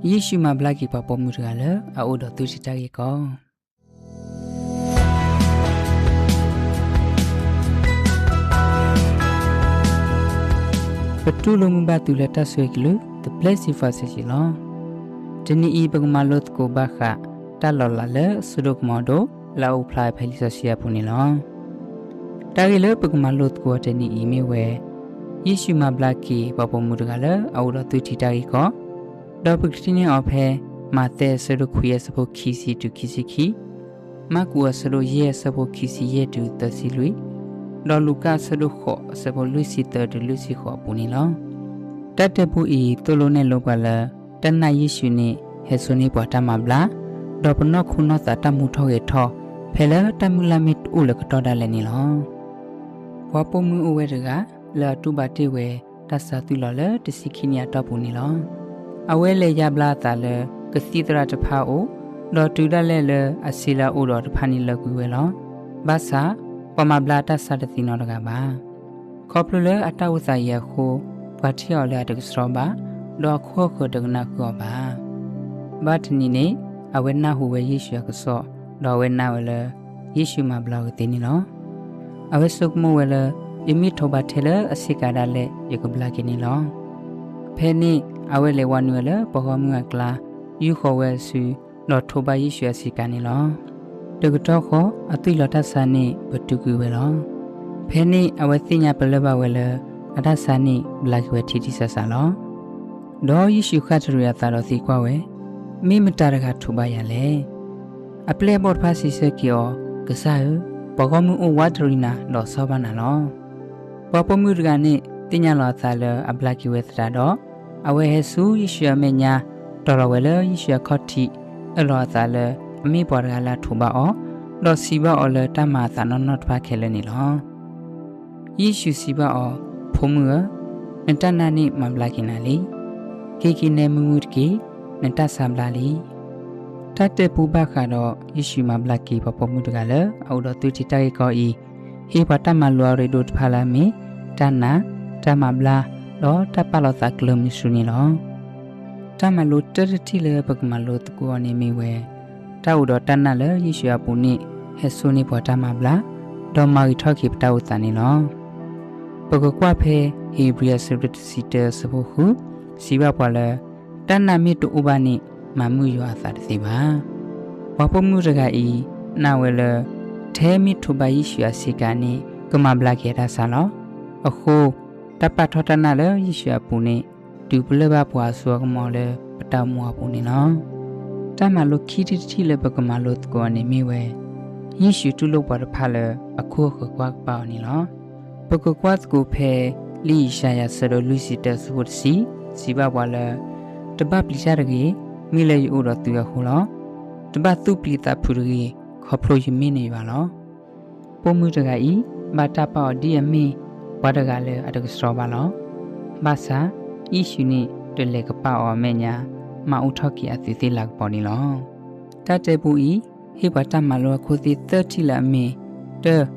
ယ့ၣ်ၡူးမၤဘျါက့ၤပှၤပိာ်မုၣ်တဂၤလၢအအိၣ်ဒီးသုးထံတၢ်ဂ့ၢ်ကီ ပတူၢ်လိာ်မုာ်ဘၣ်သုလၢတၢ်ဆိၣ်ဂ့ၤကလုၢ် The Blessed Invitation လီၤ. တနံၤအံၤ ပကမၤလိသကိးဘၣ်ဃး တၢ်လီၤလးလၢအစိဒိၣ်ကမီၤဒိၣ် လၢအအိၣ်ဖျါဖဲလံာ်စီဆှံအပူၤန့ၣ်လီၤ. တၢ်ဂ့ၢ်လၢပကမၤလိသကိးအီၤတနံၤအံၤမ့ၢ်ဝဲ ယ့ၣ်ၡူးမၤဘျါက့ၤပှၤပိာ်မုၣ်တဂၤလၢအအိၣ်ဒီးသုးထံတၢ်ဂ့ၢ်ကီ, ဒီးပကထံၣ်န့ၢ်အီၤဖဲ မးသဲအဆၢဒိၣ်ခွံအဆၢဖိခံဆံတုၤခံဆံခံ, မၢ်ကူးအဆၢဒိၣ်ယဲၢ်အဆၢဖိခံဆံယဲၢ်တုၤသၢဆံလွံၢ်, ဒီးလူၤကၣ်အဆၢဒိၣ်ဃိးအဆၢဖိလွံၢ်ဆံသၢတုၤလွံၢ်ဆံဃိးအပူၤန့ၣ်လီၤ. တၢ်တဲပူအံၤ သိၣ်လိနဲၣ်လိပှၤလၢ တၢ်နာ်ယ့ၣ်ၡူးန့ၣ် ဟဲစိန့ၢ်ပှၤတၢ်မၤဘျါ, ဒီးပနီၢ်ခိနီၢ်သးတၢ်မူထီၣ်ဂဲၤထီၣ် ဖဲလၢတၢ်မုၢ်လၢ်မ့ၢ်တအိၣ်လၢကတီၢ်ဒၣ်လဲာ်န့ၣ်လီၤ. ပှၤပိာ်မုၣ်အိၣ်ဝဲတဂၤ လၢအတူၢ်ဘၣ်တ့ၢ်ဝဲ တၢ်ဆါသွံၣ်လီၤလၢတဆံခံနံၣ်အတီၢ်ပူၤန့ၣ်လီၤ. အဝဲလဲၤယါဘျါအသးလၢ ကသံၣ်သရၣ်တဖၣ်အအိၣ်, ဒီးတုၤဒၣ်လဲာ်လၢအဆံးလၢအအိၣ်ဒီးတဖၣ်န့ၣ်လၢာ်ကွံာ်ဝဲလီၤ. ဘၣ်ဆၣ် ပှၤမၤဘျါအတၢ်ဆါတသ့နီတဂၤဘၣ်. ခီဖျိလၢအတၢ်အိၣ်သးအံၤအဃိ ပှၤထံၣ်အီၤလၢအတကဆှီဘၣ်, ဒီးအခိၣ်အဃၢၤတကနၣ်ဃုာ်အီၤဘၣ်. ဘၣ်တနံၤန့ၣ် အဝဲနၢ်ဟူဝဲယ့ၣ်ၡူးအကစီၣ်, ဒီးအဝဲနာ်ဝဲလၢ ယ့ၣ်ၡူးမၤဘျါအီၤကသ့န့ၣ်လီၤ. အဝဲဆိကမိၣ်ဝဲလၢ ယမ့ၢ်ထိးဘၣ်ထဲလၢအဆ့ကၤဒၣ်လဲာ် ယကဘျါက့ၤန့ၣ်လီၤ. ဖဲန့ၣ် အဝဲလဲၤဝါနုာ်ဝဲလၢပှၤဂီၢ်မုၢ်အကျါ, ယူၢ်ဃီၤဝဲအစု, ဒီးထိးဘၣ်ယ့ၣ်ၡူးအဆ့ကၤန့ၣ်လီၤ. တကတီၢ်ဃီ အသွံၣ်လီၤတၢ်ဆါန့ၣ် ပတုာ်ကွံာ်ဝဲလီၤ. ဖဲန့ၣ်အဝဲသ့ၣ်ညါပလၢၢ်ဘၣ်ဝဲလၢ အတၢ်ဆါန့ၣ် ဘျါက့ၤဝဲထံထံဆးဆးလီၤ. ဒီးယ့ၣ်ၡူးဃၣ်တရံးအသးဒီးသံကွၢ်ဝဲ, မ့ၢ်မတၤတဂၤထိးဘၣ်ယၤလဲၣ်. အပျဲၢ်အဘီၣ်တဖၣ်စံးဆၢက့ၤအီၤ, ကစၢ်ဧၢ, ပှၤဂီၢ်မုၢ်အိၣ်ဝးတရံးနၤဒီးဆီၣ်ဘၣ်နၤလီၤ. ပှၤပိာ်မုၣ်တဂၤန့ၣ် သ့ၣ်ညါလီၤအသးလၢအဘျါက့ၤဝဲသတးဒီး, အဝဲဟဲဆူယ့ၣ်ၡူးအမဲာ်ညါ, တီၤလီၤဝဲလၢယ့ၣ်ၡူးအခီၣ်ထံး, အၢၣ်လီၤအသးလၢအမ့ၢ်ပှၤတဂၤလၢအထိးဘၣ်အီၤ, ဒီးစံးဘၣ်အီၤလၢတၢ်မၤအသးနီၢ်နီၢ်တဖၣ်ခဲလၢာ်န့ၣ်လီၤ. ယ့ၣ်ၡူးစံးဘၣ်အီၤ, ဖိမုၣ်ဧၢ, နတၢ်နာ်န့ၣ်မၤဘျါက့ၤနၤလံ. က့ၤက့ၤနဲမုာ်မုာ်တက့ၢ်, နတၢ်ဆါဘျါလံ. တၢ်တဲပူဘၣ်ဃးဒီးယ့ၣ်ၡူးမၤဘျါက့ၤပှၤပိာ်မုၣ်တဂၤလၢအအိၣ်ဒီးသုးထံတၢ်ဂ့ၢ်ကီအံၤ, ဟ့ၣ်ပှၤတၢ်မၤလိအရ့ဒိၣ်တဖၣ်လၢအမ့ၢ်, တၢ်နာ်, တၢ်မၤဘျါ, ဒီးတၢ်ပာ်လီၤသးကျၢၤမုဆူန့ၣ်လီၤ. တၢ်မၤလိတၢတထံၣ်လၢပကမၤလိသကိးအီၤန့ၣ်မ့ၢ်ဝဲ, တၢ်အိၣ်ဒီးတၢ်နာ်လၢယ့ၣ်ၡူးအပူၤန့ၣ် ဟဲစိန့ၢ်ပှၤတၢ်မၤဘျါ, ဒီးမၤဂ့ၤထီၣ်က့ၤပတၢ်အိၣ်သးန့ၣ်လီၤ. ပကကွၢ်ဖဲ ဧ့ၤဘြံၤအဆၢဒိၣ်တဆံတၢအဆၢဖိဃု, စံးဘၣ်ပှၤလၢ, တၢ်နာ်မ့ၢ်တအိၣ်ဘၣ်န့ၣ် မၤမုာ်ယွၤအသးတသ့ဘၣ်. ပှၤပိာ်မုၣ်တဂၤအံၤ နာ်ဝဲလၢ ထဲမ့ၢ်ထိးဘၣ်ယ့ၣ်ၡူးအဆ့ကၤန့ၣ် ကမၤဘျါက့ၤအတၢ်ဆါလီၤ. အဃိ, တၢ်ပာ်ထီၣ်တၢ်နာ်လၢယ့ၣ်ၡူးအပူၤန့ၣ် တုၤပလၢၢ်ဘၣ်ပှၤအစိအကမီၤလၢပတၢ်အိၣ်မူအပူၤန့ၣ်လီၤ. တၢ်မၤလိခံထံၣ်တထံၣ်လၢပကမၤလိသကိးအီၤန့ၣ်မ့ၢ်ဝဲ, ယ့ၣ်ၡူးတူၢ်လိာ်ပှၤတဖၣ်လၢအခိၣ်အဃၢၤကွၢ်ကပာ်အီၤန့ၣ်လီၤ. ပကကွၢ်သကိးဖဲ လံာ်ယၡါယၤအဆၢဒိၣ်လွံၢ်ဆံတၢအဆၢဖိတဆံ, စံးဘၣ်ပှၤလၢ, တဘၣ်ပျံၤတၢ်တဂ့ၤ, မ့ၢ်လၢယအိၣ်ဒီးသုအဃိလီၤ. တဘၣ်သူၣ်ပျံၤသးဖုးတဂ့ၤ, ခီဖျိယမ့ၢ်န့ၢ်ယဘၣ်လီၤ. ပိာ်မုၣ်တဂၤအံၤ ဘၣ်တၢ်ပာ်အီၤဒ်အမ့ၢ်ပှၤတဂၤလၢအတကဆှီဘၣ်လီၤ. ဘၣ်ဆၣ်, ယ့ၣ်ၡူးန့ၣ်တလဲၤကပာ်အီၤအမဲာ်ညါ, မၤအူထီၣ်က့ၤအသွံၣ်သ့ၣ်လၤကပီၤန့ၣ်လီၤ. တၢ်တဲပူအံၤ ဟ့ၣ်ပှၤတၢ်မၤလိအခိၣ်သ့ၣ်သၢထံၣ်လၢအမ့ၢ်, တၢ,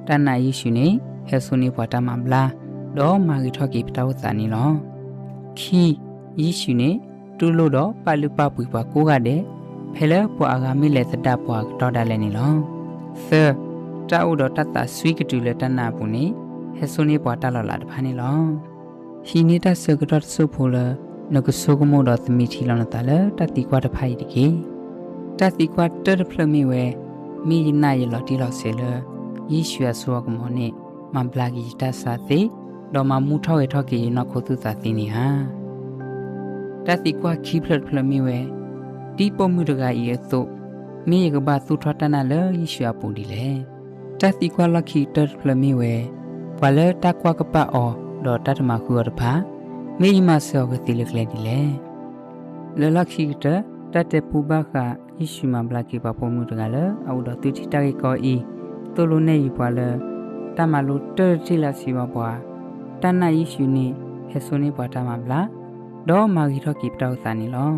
တၢ်နာ်ယ့ၣ်ၡူးန့ၣ် ဟဲစိန့ၢ်ပှၤတၢ်မၤဘျါ, ဒီးမၤဂ့ၤထီၣ်က့ၤပတၢ်အိၣ်သးန့ၣ်လီၤ. ခံ, ယ့ၣ်ၡူးန့ၣ် တူၢ်လိာ်ဒီးပာ်လုၢ်ပာ်ပှ့ၤပှၤကိးဂၤဒဲး, ဖဲလၢပှၤအဂၤမ့ၢ်လဲၤသဒၣ်ပှၤအကတီၢ်ဒၣ်လဲာ်န့ၣ်လီၤ. သၢ, တၢ်အိၣ်ဒီးတၢ်သးစွံကတုၤလၢတၢ်နာ်အပူၤန့ၣ် ဟဲစိန့ၢ်ပှၤတၢ်လီၤလးတဖၣ်န့ၣ်လီၤ. ဟံးန့ၢ်တၢ်ဆၢကတီၢ်တစိၢ်ဖိလၢ နကဆိကမိၣ်ဒီးသမံထံလီၤနသးလၢတၢ်သံကွၢ်တဖၣ်အံၤတက့ၢ်. တၢ်သံကွၢ်တၢတဖျၢၣ်မ့ၢ်ဝဲ, မ့ၢ်ယနာ်ယလီၤတံၢ်လီၤဆဲးလၢ ယ့ၣ်ၡူးအစိအကမီၤန့ၣ် မၤဘျါက့ၤယတၢ်ဆါသ့, ဒီးမၤမူထီၣ်ဂဲၤထီၣ်က့ၤယနီၢ်ခိသူၣ်သးသ့န့ၣ်ဧါ. တၢ်သံကွၢ်ခံဖျၢၣ်တဖျၢၣ်မ့ၢ်ဝဲ, ဒ်ပိာ်မုၣ်တဂၤအံၤအသိး, မ့ၢ်ယကဘၣ်သူၣ်ထီၣ်တၢ်နာ်လၢယ့ၣ်ၡူးအပူၤဒ်လဲၣ်. တၢ်သံကွၢ်လီၢ်ခံကတၢၢ်တဖျၢၣ်မ့ၢ်ဝဲ, ပှၤလၢတၢ်ကွၢ်ကပာ်အီၤဒီးတၢ်တမၤဃုာ်အီၤတဖၣ်, မ့ၢ်ယမၤစၢၤအီၤကသ့လၢကျဲဒ်လဲၣ်. လၢလီၢ်ခံကတၢၢ် တၢ်တဲပူဘၣ်ဃး ယ့ၣ်ၡူးမၤဘျါက့ၤပှၤပိာ်မုၣ်တဂၤလၢအအိၣ်ဒီးသုးထံတၢ်ဂ့ၢ်ကီအံၤ, သိၣ်လိနဲၣ်ယုာ်ပှၤလၢ တၢ်မၤလိတၢတထံၣ်လၢအစံးဘၣ်ပှၤ, တၢ်နာ်ယ့ၣ်ၡူးန့ၣ် ဟဲစိန့ၢ်ပှၤတၢ်မၤဘျါ, ဒီးမၤဂ့ၤထီၣ်က့ၤပတၢ်အိၣ်သးန့ၣ်လီၤ.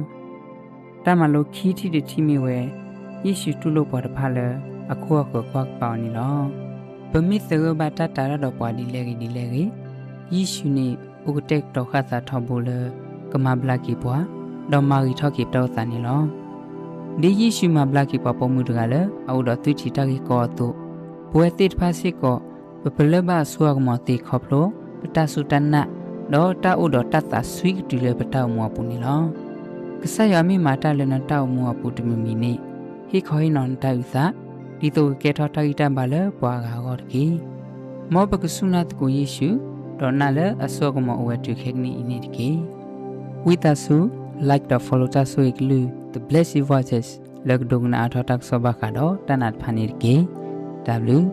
တၢ်မၤလိခံထံၣ်တထံၣ်မ့ၢ်ဝဲ, ယ့ၣ်ၡူးတူၢ်လိာ်ပှၤတဖၣ်လၢအခိၣ်အဃၢၤကွၢ်ကပာ်အီၤန့ၣ်လီၤ. ပမ့ၢ်သဂၢၢ်ဘၣ်တၢ်တာ်တၢ်ဒီးပှၤဒ်လဲၣ်ဂ့ၤဒ်လဲၣ်ဂ့ၤ, ယ့ၣ်ၡူးန့ၣ်အိၣ်ကတဲာ်ကတီၤဃၣ်သးထီဘိလၢ ကမၤဘျါက့ၤပှၤ, ဒီးမၤဂ့ၤထီၣ်က့ၤပတၢ်အိၣ်သးန့ၣ်လီၤ. ဒ်ယ့ၣ်ၡူးမၤဘျါက့ၤပှၤပိာ်မုၣ်တဂၤလၢ အအိၣ်ဒီးသွံၣ်ထံးတၢ်ဂ့ၢ်ကီအသိး, ပဝဲသ့ၣ်တဖၣ်စ့ၢ်ကီး ပပလၢၢ်ဘၣ်အစိအကမီၤသ့ခီဖျိ ပတၢ်စူၢ်တၢ်နာ်, ဒီးတၢ်အိၣ်ဒီးတၢ်သးဆှံကတုၤလၢပတၢ်အိၣ်မူအပူၤန့ၣ်လီၤ. ကစၢ်ယွၤမ့ၢ်မၤတၢ်လၢနတၢ်အိၣ်မူအပူၤတမံၤမံၤန့ၣ်, ဟ့ၣ်ခီဟ့ၣ်နီၤနတၢ်အုၣ်သး, ဒ်သိးကကဲထီၣ်တၢ်ဂံၢ်တၢ်ဘါလၢပှၤအဂၤအဂီၢ်တက့ၢ်. မ်ပကစူၢ်နာ်သကိးယ့ၣ်ၡူး, ဒီးနာ်လၢအစိအကမီၤအိၣ်ဝဲတုၤခဲကနံၣ်အံၤန့ၣ်တက့ၢ်. ဝံသးစူၤ like ဒီး follow တၢ်ဆိၣ်ဂ့ၤကလုၢ် The Blessed Voices လၢကဒိကနၣ်အါထီၣ်တၢ်ကစီၣ်ဘၣ်ဃးဒီးတၢ်နာ်တဖၣ်န့ၣ်တက့ၢ်. တၢ်ဘျုး